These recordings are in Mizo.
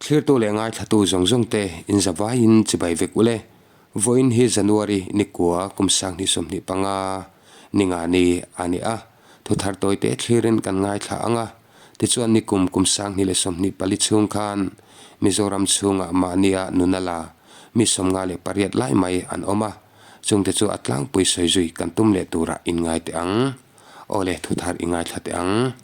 Thlirtu leh ngaithlatu zawng zawng te in zavaiin chibai vek ule. Vawiin hi January nikua kum 2025 ninga ni a ni a, thuthar tawite thlirin kan ngaithla ang a. Tichuan nikum kum 2024 chhung khan Mizoram chhungah mahnia nuna la mi 58 lai mai an awm a, chungte chu a tlangpui sawi zui kan tum leh turah in ngai teh ang. Awle thuthar i ngaithla teh ang.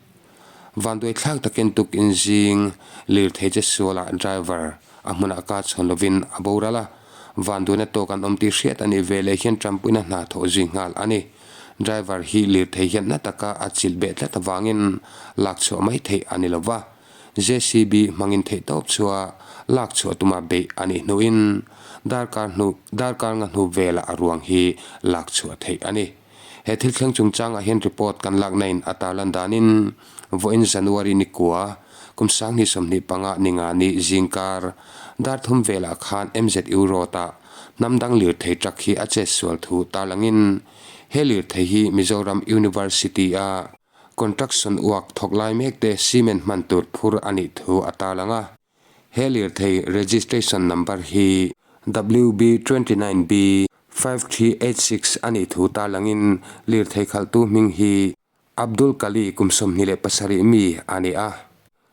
Vanduai thlak takin tukin zing lirthei che sualah driver a hmunah ka chhawn lovin a boral a, vanduaina tawk an awm tih hriat a nih veleh hian Trumpuina hna thawh zui nghal a ni. Driver hi lirthei hian na taka a chilh beh tlat avangin lak chhuah mai theih a ni lova, JCB hmangin theihtawp chua lak chhuah tuma beih a nih hnuin darkar hnu darkar nga hnu velah a ruang hi lak chhuah theih a ni. He thil thleng chungchangah hian report kan lakna in a tarlan danin vawiin January nikua kum 2025 ninga ni zingkar dar thum velah khan MZU Road ah hnam dang lirthei truck hi a chet sual thu tarlangin he lirthei hi Mizoram University a construction work thawk lai mek te cement hman tur phur a nih thu a tarlang a. He lirthei registration number hi WB 29 B 5386 a nih thu tarlangin lirthei khalhtu hming hi Abdul Kali kum 27 mi a ni a.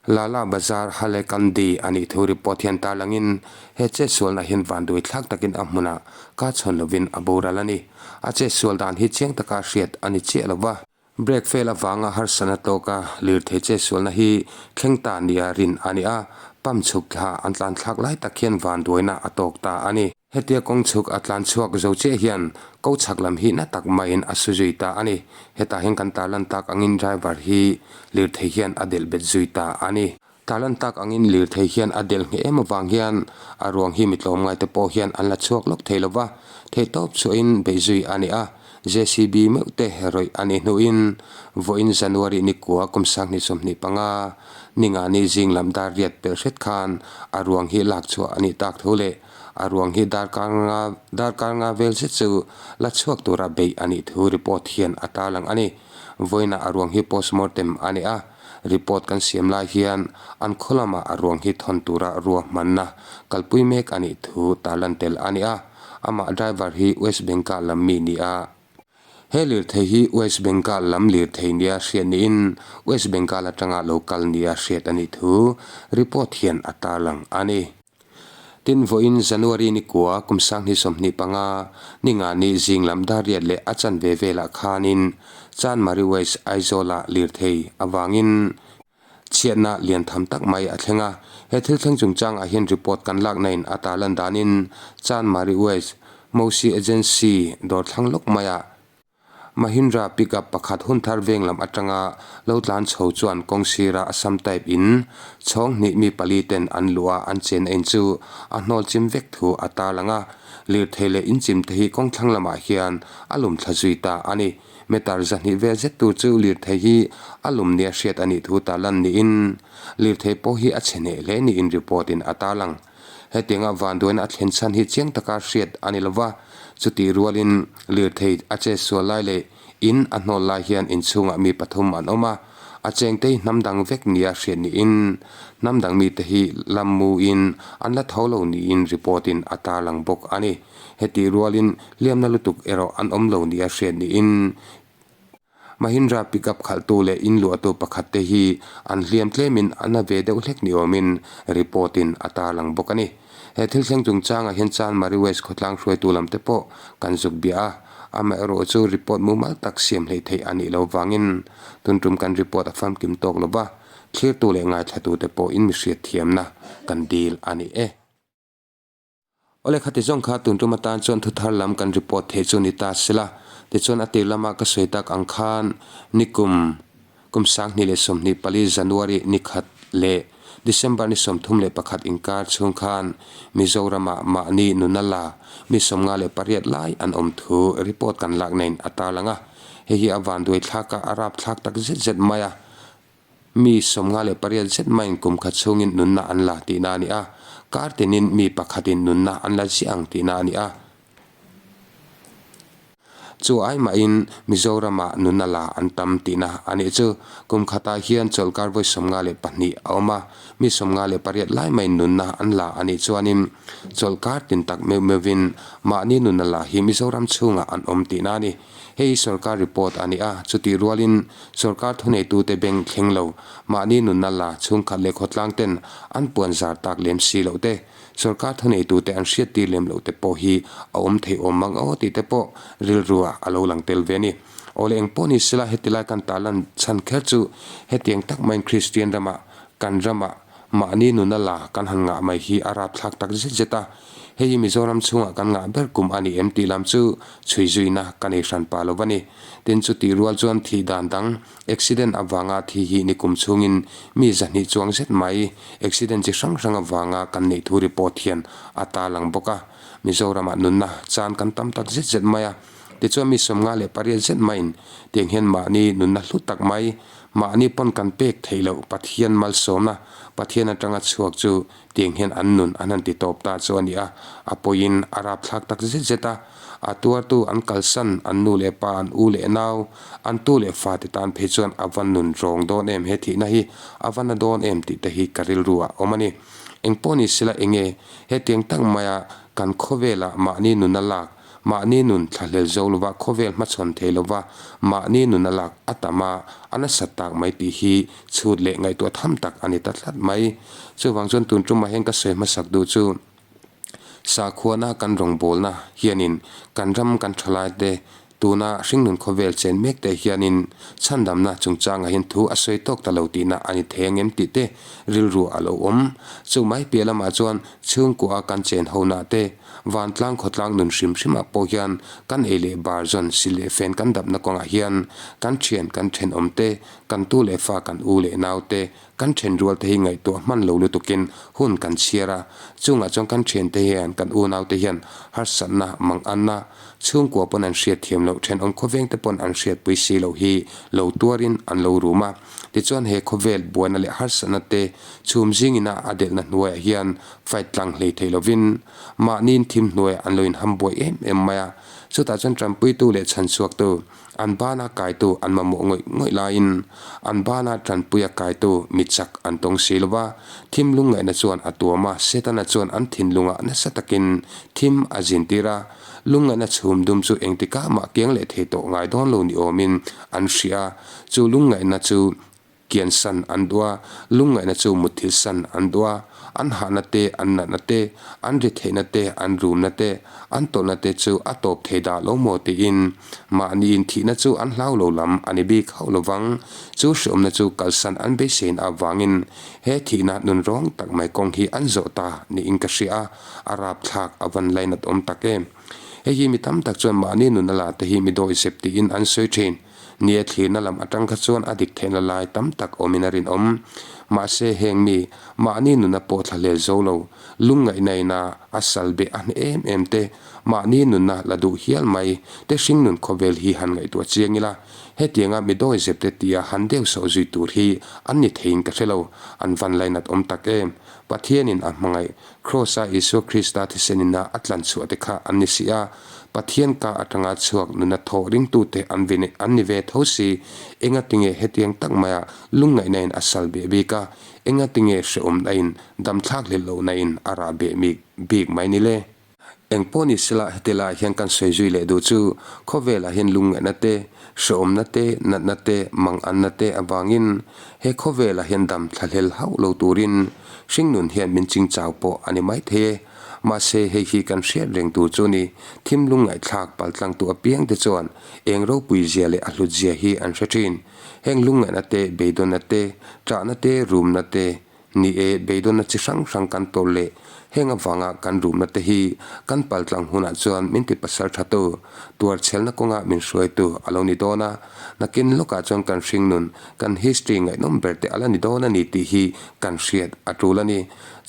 Lala Bazar Halekandi a nih thu report hian tarlangin he chetsualna hian vanduai thlak takin a hmunah ka chhawn lovin a boral a ni. A chetsual dan hi chiang taka hriat a ni chiah lova. Brake fail avanga harsatna tawka lirthei chetsualna hi thleng ta nia rin a ni a, pump chhuk thla an tlan thlak lai tak hian vanduaina a tawk ta a ni. Hetia kawng chhuk a tlan chhuak zo chiah hian ko chhak lam hi na tak maiin a su zui ta a ni. Hetah hian kan tarlan tak angin driver hi lirthei hian a delh bet zui ta a ni. Tarlan tak angin lirthei hian a delh ngheh em avang hian a ruang hi mi tlawmngai te pawh hian an la chhuak lawk thei lova, theihtawp chhuahin beih zui a ni a. JCB meuh te rawih a nih hnuin vawiin January nikua kum 2025 ninga ni zing lam dar riat pelh hret khan a ruang hi lak chhuah a nih tak thu leh a ruang hi darkar nga darkar nga vel zet chu la chhuak tura beih a nih thu report hian a tarlang a ni. Vawiinah a ruang hi postmortem a ni a. Report kan siam lai hian an khaw lamah a ruang hi thawn tura ruahmanna kalpui mek a nih thu tarlan tel a ni a, amah driver hi West Bengal lam mi ni a. He lirthei hi West Bengal lam lirthei nia hriat niin West Bengal atanga lo kal nia hriat a nih thu report hian a tarlang a ni. Tin, vawiin January nikua kum 2025 ninga ni zing lam dar riat leh a chanve velah khanin Chanmari West Aizawla lirthei avangin chhiatna lian tham tak mai a thleng a. He thil thleng chungchangah hian report kan lakna in a tarlan danin Chanmari West Mosi Agency dawr thlang lawk maiah Mahindra pickup pakhat hun thar veng lam atanga lo tlan chho chuan kawng sira Assam type in chhawng hnih mi pali ten an luh a, an chen a in chu a hnawl chim vek thu a tarlang a. Lirthei leh in chim te hi kawng thlang lamah hian a lum thla zui ta a ni. Meter 200 vel zet tur chu lirthei hi a lum nia hriat a nih thu tarlan niin lirthei pawh hi a chhe hneh hle niin report in a tarlang. Hetianga vanduaina a thlen chhan hi chiang taka hriat a ni lova, chutih rualin lirthei a chet sual lai leh in a hnawl lai hian inchhungah mi pathum an awm a, a chengte hi hnam dang vek nia hriat niin hnam dang mite hi lam muin an la tho lo niin report in a tarlang bawk a ni. Hetih rualin hliamna lutuk erawh an awm lo nia hriat niin Mahindra pickup khalhtu leh in luahtu pakhat te hi an hliam tlemin an a ve deuh hlek ni awmin report in a tarlang bawk a ni. He thil thleng chungchangah hian Chanmari West khawtlang hruaitu lam te pawh kan zuk bia a, amaherawh chu report mumal tak siam hleih theih a nih loh vangin tun tum kan report a famkim tawk lova, thlirtu leh ngaithlatu te pawh in mihriat thiamna kan dil a ni e. Awle khati zawng kha tun tum atan chuan thu thar lam kan report theih chu ni ta sela, tichuan a tir lama ka sawi tak ang khan nikum kum 2024 January ni khat leh December ni 31 inkar chhung khan Mizoramah mahni nuna la mi 58 lai an awm thu report kan lak nain a tarlang a, hei hi a vanduai thlak a, a rap thlak tak zet zet mai a. Mi 58 zet maiin kum khat chhungin nunna an la tihna a ni a, kar tinin mi pakhatin nunna an la ziah ang tihna a ni a. Chu ai mahin Mizoramah nunna la an tam tihna a nih chu. Kum khatah hian chawlhkar vawi 52 a awm a, mi 58 lai maiin nunna an la a nih chuanin chawlhkar tin tak meuh meuhvin mahni nunna la hi Mizoram chhungah an awm tihna a ni. Hei hi sorkar report a ni a, chutih rualin sorkar thuneitute beng thleng lo, mahni nunna la chhungkhat leh khawtlang ten an puan zar tak lem si loh te, sorkar thuneitute an hriattir lem loh te pawh hi a awm thei awm mang aw tih te pawh rilruah a lo lang tel ve a ni. Awle engpawh ni sela heti lai kan tarlan chhan kher chu hetiang tak maiin Kristian ramah kan ramah mahni nunna la kan han ngah mai hi a rapthlak tak zet zet a, Hei hi Mizoram chhungah kan ngah ber kum a ni em tih lam chu chhui zuina ka nei hran pah lo va ni. Tin chutih rual chuan thih dan dang, accident avanga thi hi ni kum chhungin mi zahnih chuang zet mai accident chi hrang hrang avanga kan neih thu report hian a tarlang bawk a. Mizoramah nunna chan kan tam tak zet zet mai a. Tichuan mi 58 zet maiin tiang hian mahni nunna hlu tak mai, mahni pawn kan pek theih loh Pathian malsawmna, Pathian atanga chhuak chu Tiang hian an nun an han ti tawp ta chu a ni a, a pawiin a rapthlak tak zet zet a, a tuartu an kalsan, an nu leh pa, an u leh nau, an tu leh fate tan phei chuan a va nun rawng dawn em, he thihna hi a va na dawn em tih te hi ka rilru ah awm a ni. Engpawh ni sela enge hetiang tak maia kan khawvelah mahni nuna lak, mahni nun thlahlel zo lova khawvel hmachhawn thei lova mahni nuna lak a tam a, a nasat tak mai tih hi Chhut leh ngaihtuah tham tak a ni ta tlat mai. Chuvang chuan tun tumah hian ka sawi hmasak duh chu sakhuana kan rawngbawlna hianin kan ram kan thalai te tuna hringnun khawvel chen mek te hianin chhandamna chungchangah hian thu a sawi tawk ta lo tihna a ni thei ang em tih te rilru a lo awm. Chu mai piah lamah chuan chhungkua kan chen hona te vantlang khawtlang nun hrim hrimah pawh hian kan ei leh bar zawn sil leh fen kan dapna kawngah hian kan thian kan thenawm te Kan tu leh fa kan u leh nau te, kan then rual te hi ngaihtuah hman lo lutukin hun kan chhiar a, chungah chuan kan thian te hian kan unau te hian harsatna, manganna, chhungkua pawn an hriat thiam loh, thenawm khawveng te pawn an hriatpui si loh hi lo tuarin an lo rum a. Tichuan he khawvel buaina leh harsatna te chhum zingina a delhna hnuaiah hian fight tlang hlei thei lovin mahniin thim hnuaiah an lo inham buai em em mai a, chutah chuan tanpuitu leh chhanchhuaktu An bana kaitu an mamawh ngawih ngawih laiin an bana tanpuia kaitu mi chak an tawng si lo va, thim lungngaihna chuan a tuam a, Setana chuan an thinlungah nasa takin thim a zintir a, lungngaihna chhum dum chu engtikah mah kiang leh thei tawh ngai dawn lo ni awmin an hria a, chu lungngaihna chu Kian san an duh a, lungngaihna chu mutthilh san an duh a, an hahna te, an natna te, an ri theihna te, an rumna te, an tawlhna te chu a tawp thei dah lo maw tiin mahniin thihna chu an hlau lo lam a ni bik hauh lo vang. Chu hreawmna chu kalsan an beisein avangin he thihna nun rawng tak mai kawng hi an zawh ta niin ka hria a, a rapthlak a van lainat awm tak em. Hei hi mi tam tak chuan mahni nuna la te hi mi dawihzep tiin an sawi thin. Nia thlirna lam atang kha chuan a dik theihna lai tam tak awmin a rinawm. Mahse heng mi, mahni nuna pawh thlahlel zo lo, lungngaihna ina a sal beh a hneh em em te, mahni nunna la duh hial mai te hringnun khawvel hi han ngaihtuah chiang ila, hetianga mi dawi zep te tia han deuh sawh zui tur hi an ni theiin ka hre lo, an van lainat awm tak em. Pathianin a hmangaih, Kraws-a Isua Krista thisen ina a tlan chhuah te kha an ni si a, Pathian ka atanga chhuak nuna thaw ringtute an ve an ni ve tho si. Engatinge hetiang tak maia lungngaihna in a sal beh bik a, engatinge hrehawmna in damthlak hlelh lohna in a rah beh mik bik mai ni le? Engpawh ni sela heti laiah hian kan sawi zui leh duh chu khawvelah hian lungngaihna te, hrehawmna te, natna te, manganna te avangin he khawvelah hian dam thlahlel hauh lo turin hringnun hian min chingchau pawh a ni maithei e. Mahse, hei hi kan hriat reng tur chu ni, thimlung ngaihthlak paltlangtu apiangte chuan eng ropui zia leh a hlut zia hi an hre thin. Heng lungngaihna te, beidawnna te, ṭahna te, rumna te, ni e, beidawnna chi hrang hrang kan tawrh leh heng avanga kan rumna te hi kan paltlang hunah chuan min ti pasal ṭhatu, tuarchhelna kawnga min hruaitu a lo ni dawn a. Nakin lawkah chuan kan hringnun, kan history ngaihnawm ber te a la ni dawn a ni tih hi kan hriat a ṭul a ni.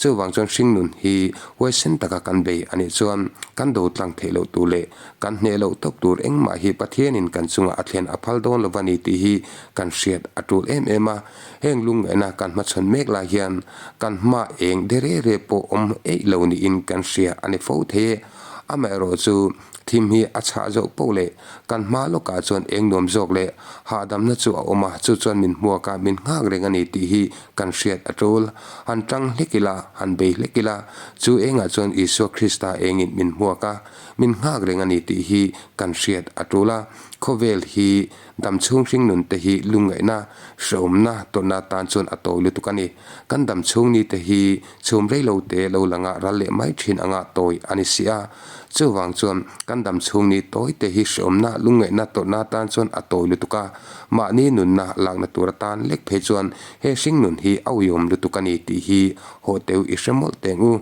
Chuvang chuan hringnun hi huaisen taka kan bei a nih chuan kan do tlang theih loh tur leh kan hneh loh tawp tur engmah hi Pathianin kan chungah a thlen a phal dawn lo va ni tih hi kan hriat a tul em em a. Heng lungngaihna kan hmachhawn mek lai hian kan hma eng de re re pawh awm eih lo niin kan hria a ni fo thei e. Amaherawhchu, thim hi a chhah zoh poh leh kan hma lawkah chuan eng nuam zawk leh hahdamna chu a awm a, chu chuan min hmuak a, min nghak reng a ni tih hi kan hriat a tul. Han tang hlek ila, han bei hlek ila, chu engah chuan Isua Krista engin min hmuak a, min nghak reng a ni tih hi kan hriat a tul a. Khawvel hi Damchhung hringnun te hi lungngaihna, hrehawmna tawrhna atan chuan a tawi lutuk a ni. Kan damchhung ni te hi chhum rei lo te lo langa ral leh mai thin anga tawi a ni si a. Chuvang chuan kan damchhung ni tawi te hi hrehawmna, lungngaihna tawrhna atan chuan a tawi lutuk a. Mahni nunna lakna tur atan lek phei chuan he hringnun hi a uiawm lutuk a ni tih hi haw teu i hre mawlh teng u.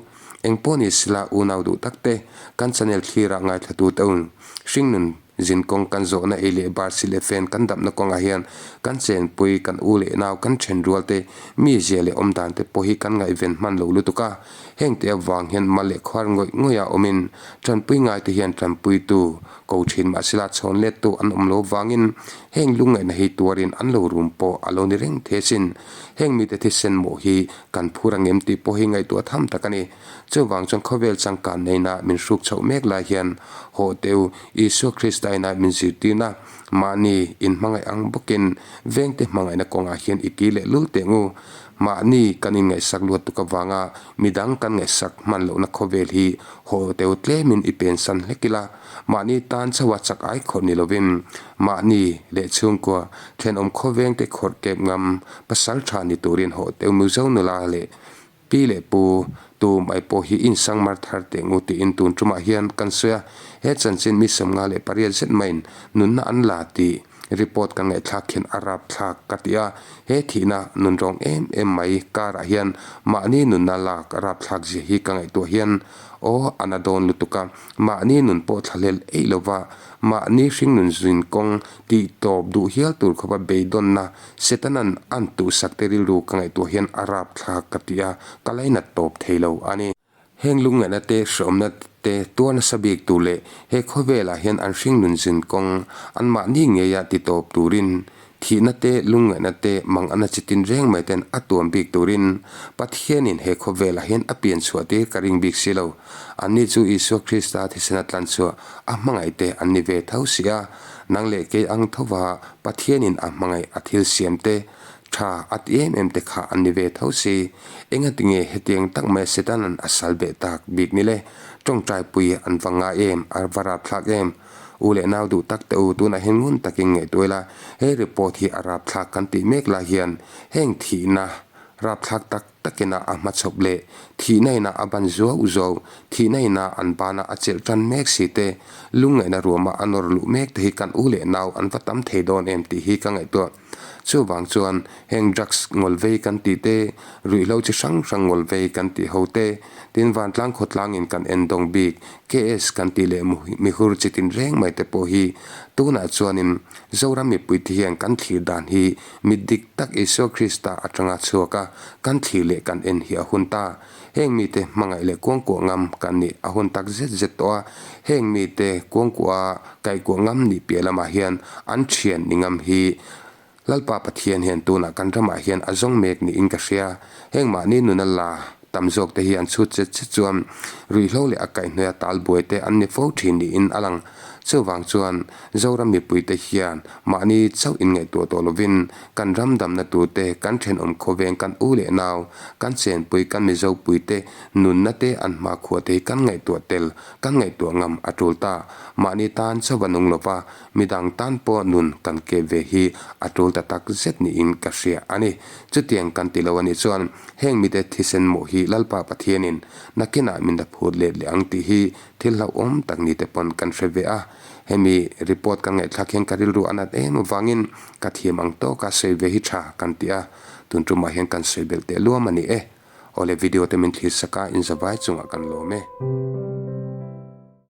Engpawh ni sila unau duh tak te, kan channel thlirah ngaithlatu te un hringnun Zinkawng kan zawhna ei leh bar si leh fen kan dapna kawngah hian kan chenpui, kan u leh nau, kan then rual te, mi zia leh awm dan te pawh hi kan ngaihven hman lo lutuk a. Heng te avang hian mal leh khuar ngawih ngawih a awmin tanpui ngai te hian tanpuitu ko thin mahsela chhawn lettu an awm lo vangin heng lungngaihna hi tuarin an lo rum pawh a lo ni reng the sin. Heng mite thisen mawh hi kan phur angem tih pawh hi ngaihtuah tham tak a ni. Chuvang chuan khawvel changkan neina min hruk chhoh mek lai hian haw teu Isua Krista ina min zirtirna mahni inhmangaih ang bawkin vengte hmangaihna kawngah hian i ti leh lul teh ngu. Mahni kan inngaihsak luat tuk avanga midang kan ngaihsak hman lohna khawvel hi haw teu tlemin i pensan hlek ila, mahni tan chauha chak ai khawrh ni lovin mahni leh chhungkua thenawm khawvengte khawrh kep ngam pasal tha ni turin haw teu Mizo nula leh Pi leh Pu, tu mai pawh hi insang mar thar teh ngu tiin tun tumah hian kan sawi a, he chanchin mi 58 zet maiin nunna an la tih report kan ngaihthlak hian a rapthlak ka ti a, he thihna nun rawng em em mai karah hian mahni nunna lak rapthlak zia hi ka ngaihtuah hian aw a na dawn lutuk a, mahni nun pawh thlahlel eih lova mahni hringnun zin kawng tih tawp duh hial tur khawpa beidawnna Setanan an tuhsak te rilru ka ngaihtuah hian a rapthlak ka ti a, ka lainat tawp thei lo a ni. Heng lungngaihna te, hrehawmna te tuar nasa bik tur leh he khawvelah hian an hringnun zin kawng anmahni ngeia ti tawp turin thihna te, lungngaihna te, mangana chi tin reng mai ten a tuam bik turin Pathianin he khawvelah hian a pian chhuah tir ka ring bik si lo. Anni chu Isua Krista thisena tlan chhuah a hmangaih te an ni ve tho si a, nang leh kei ang thova Pathianin a hmangaih a thil siam te, tha a ti em em te kha an ni ve tho si. Engati nge hetiang tak mai Setanan a sal beh tak bik ni le? Tawngtaipui an va ngai em? A va rapthlak em? U leh nau duh tak te u, tunah hian ngun takin ngaihtuah ila, he report hi a rapthlak kan tih mek lai hian heng thihna rapthlak tak Takina a hmachhawp leh thihna inah a ban zuau zuau, thihna inah an bana a chelh tan mek si te, lungngaihna ruama a nawr luh mek te hi kan u leh nau an va tam thei dawn em tih hi ka ngaihtuah. Chuvang chuan heng drugs ngawl vei kan tih te, ruihhlo chi hrang hrang ngawl vei kan tih ho te, tin vantlang khawtlangin kan en dawng bik KS kan tih leh mihur chi tin reng mai te pawh hi tunah chuanin Zoram mipui te hian kan thlir dan hi Mit dik tak Isua Krista atanga chhuak a, kan thlir leh kan en hi a hun ta. Heng mite hmangaih leh kuangkuah ngam kan nih a hun tak zet zet tawh a, heng mite kuangkuah a kaihkuah ngam nih piah lamah hian an thian ni ngam hi Lalpa Pathian hian tunah kan ramah hian a zawng mek niin ka hria. Heng mahni nuna la tam zawk te hi an chhut chet chet chuan ruihhlo leh a kaihhnawih a talbuai te an ni fo thin niin a lang. Chuvang chuan Zoram mipuite hian mahni chauh inngaihtuah tawh lovin kan ram damna turte, kan thenawm khawveng, kan u leh nau, kan chenpui, kan Mizopuite nunna te an hmakhua te hi kan ngaihtuah tel, kan ngaihtuah ngam a tul ta. Mahni tan chauh a nung lova, midang tan pawh nun kan kep ve hi a tul ta tak zet niin ka hria a ni. Chutiang kan ti lo a nih chuan heng mite thisen mawh hi Lalpa Pathianin nakinah min la phut let leh ang tih hi thil hlauhawm tak ni te pawn kan hre ve a. Hemi report kan ngaihthlak hian ka rilru a nat em avangin ka thiam ang tawka sawi ve hi tha kan ti a, tun tumah hian kan sawi belh teh luam a ni e. Awle video te min thlir sak a, inzavai chungah kan lawm e.